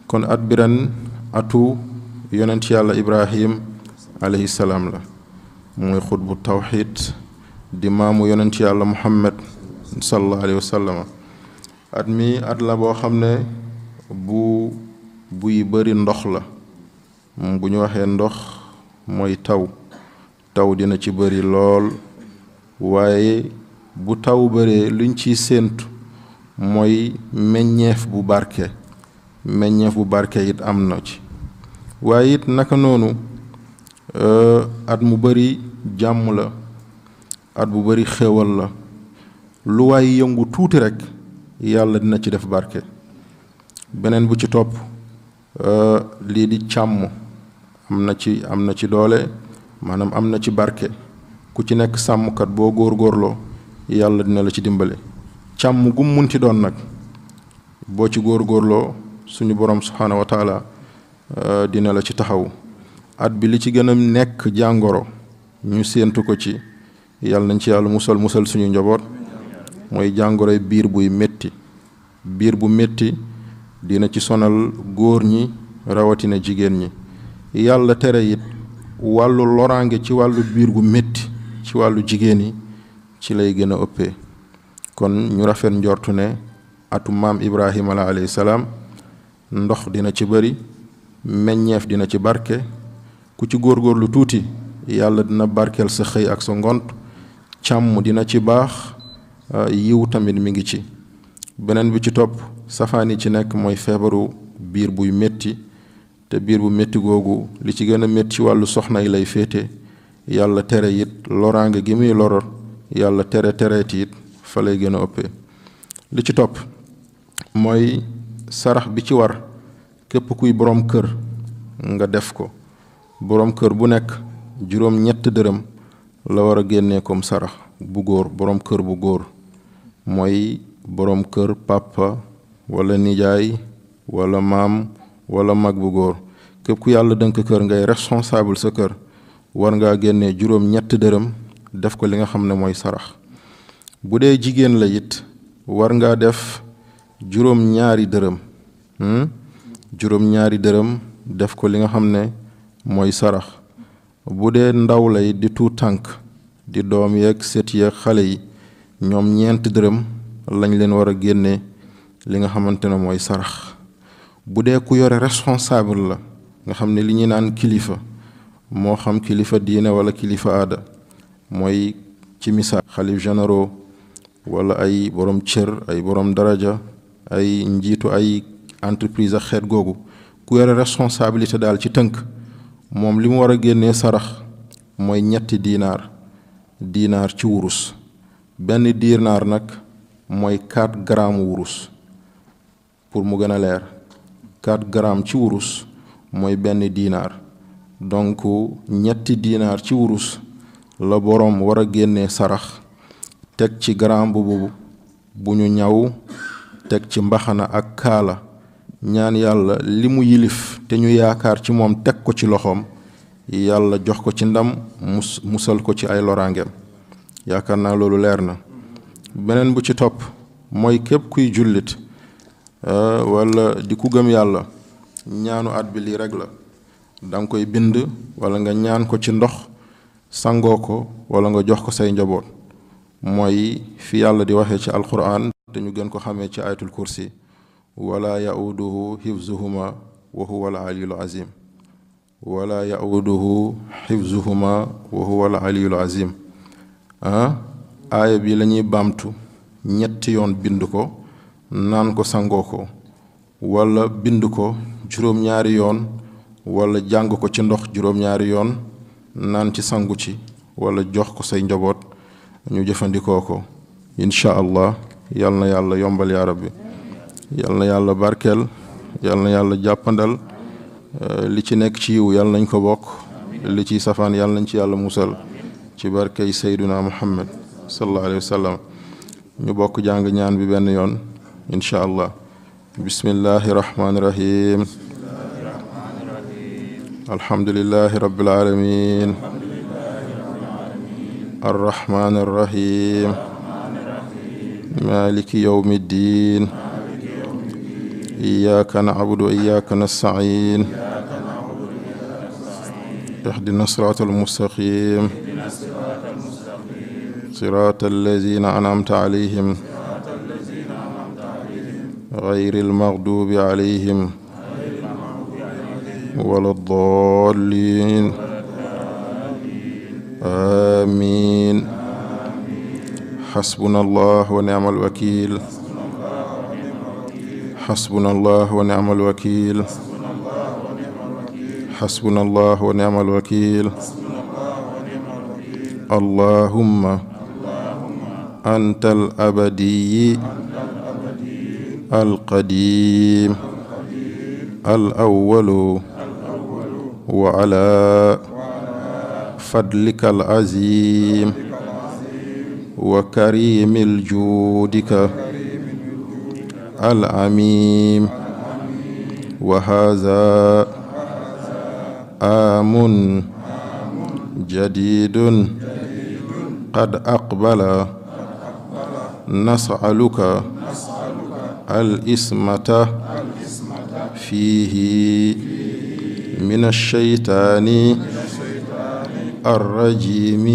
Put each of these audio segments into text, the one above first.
kon at bi ren atu yonent yàlla Ibrahim alayhi salaam la mooy xutbu tawxid di maamu yonent yàlla Muhammad sallallahu alayhi wa sallam. at mi at la boo xam ne buy bëri ndox la. bu ñu waxee ndox mooy taw dina ci bëri lool, waaye bu taw bëree luñ ciy séentu mooy meññeef bu barke it am na ci. waaye it naka noonu at mu bëri jàmm la, at bu bëri xéewal la. lu waay yëngu tuuti rekk yàlla dina ci def barke. beneen bu ci topp lii di càmm am na ci doole, maanaam am na ci barke. ku ci nekk sàmmkat boo góorgóorloo yàlla dina la ci dimbale. càmm gum munti doon nag boo ci góorgóorloo suñu borom subhaanahu wa taala dina la ci taxaw. at bi li ci gën a nekk jàngoro ñu séentu ko ci, yàlla nañ ci yàlla musal suñu njaboot, mooy jàngoroy biir buy métti. biir bu métti dina ci sonal góor ñi rawatina jigéen ñi. yàlla tere it wàllu loraange ci wàllu biir gu métti ci wàllu jigéen yi ci lay gën a ëppee. kon ñu rafet njortu ne atu maam Ibrahima alayhi salaam ndox dina ci bëri, meññeef dina ci barke. ku ci góorgóorlu tuuti yàlla dina barkeel sa xëy ak sa ngont. càmm dina ci baax, yiw tamit mi ngi ci. beneen bi ci topp safaan yi ci nekk mooy feebaru biir buy métti, te biir bu métti googu li ci gën a métti ci wàllu soxna yi lay féete. yàlla tere it loraange gi muy loror, yàlla tereeti it fa lay gën a ëppee. li ci topp mooy sarax bi ci war képp kuy borom kër nga def ko. borom kër bu nekk juróom-ñett dërëm la war a génnee comme sarax bu góor. borom kër bu góor mooy borom kër papa wala nijaay wala maam wala mag bu góor. képp ku yàlla dënk kër ngay responsable sa kër war ngaa génnee juróom-ñett dërëm def ko li nga xam ne mooy sarax. bu dee jigéen la it war ngaa def juróom-ñaari dërëm juróom-ñaari dërëm def ko li nga xam ne mooy sarax. bu dee ndaw lay di tuut tànk di doom yeeg sët yeeg xale yi, ñoom 4 dërëm lañ leen war a génnee li nga xamante ne mooy sarax. bu dee ku yore responsable la nga xam ne li ñuy naan kilifa, moo xam kilifa diine wala kilifa aada, mooy ci misaal xalif généraux wala ay borom cër, ay borom daraja, ay njiitu ay entreprise ak xeet googu. ku yore responsabilité daal ci tënk, moom li mu war a génnee sarax mooy 3 diinaar ci wurus. benn diinaar nag mooy 4 grammes wurus. pour mu gën a leer, 4 grammes ci wurus mooy benn diinaar. donc 3 diinaar ci wurus la boroom war a génnee sarax, teg ci gramme bu ñu ñaw, teg ci mbaxana ak kaala, ñaan yàlla li mu yilif te ñu yaakaar ci moom teg ko ci loxoom, yàlla jox ko ci ndam, musal ko ci ay loraangeem. yaakaar naa loolu leer na. beneen bu ci topp mooy képp kuy jullit wala di ku gëm yàlla, ñaanu at bi lii rek la. danga koy bind wala nga ñaan ko ci ndox, sangoo ko wala nga jox ko say njaboot. mooy fi yàlla di waxee ci alquran te ñu gën ko xamee ci ayatul kursi, wala yauduhu hifzuhuma wa huwa al aliyul azim. wala yauduhu hifzuhuma wa huwa al aliyul azim. aaya bi la ñuy baamtu 3 yoon, bind ko, naan ko, sangoo ko, wala bind ko juróom-ñaari yoon, wala jàng ko ci ndox juróom-ñaari yoon, naan ci, sangu ci, wala jox ko say njaboot ñu jëfandikoo ko. incha allah yal na yàlla yombal yaa rabbi, yal na yàlla barkeel, yal na yàlla jàppandal. li ci nekk ci yiw yal nañ ko bokk, li ci safaan yal nañ ci yàlla musal ci barkey sayduna muhammad sallallahu alayhi wa sallam. ñu bokk jàng ñaan bi benn yoon incha allah. bismillahi rahmaani rahim. alhamdulillahi rabbil alamin. arrahmaani arrahim. maliki yawmi ddin. إياك نعبد وإياك نستعين اهدنا الصراط المستقيم صراط الذين أنعمت عليهم غير المغضوب عليهم ولا الضالين آمين. حسبنا الله ونعم الوكيل. حسبنا الله ونعم الوكيل. حسبنا الله ونعم الوكيل. اللهم أنت الأبدي القديم الأول وعلى فضلك العظيم وكريم الجودك العميم وهذا عام جديد قد أقبل نسألك الإسمة فيه من الشيطان الرجيم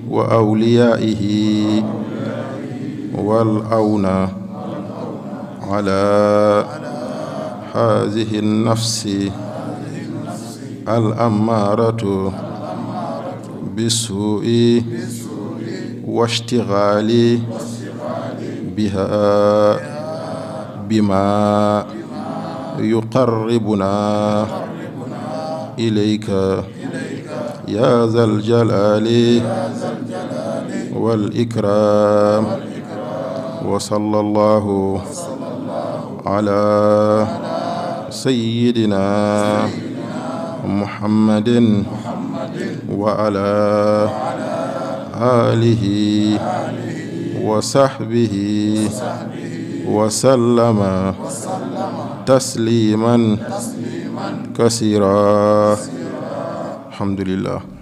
وأوليائه والعون على هذه النفس الأمارة بالسوء واشتغال بها بما يقربنا إليك يا ذا الجلال والإكرام. وصلى الله على سيدنا محمد وعلى آله وصحبه وسلم تسليما كثيرا. الحمد لله.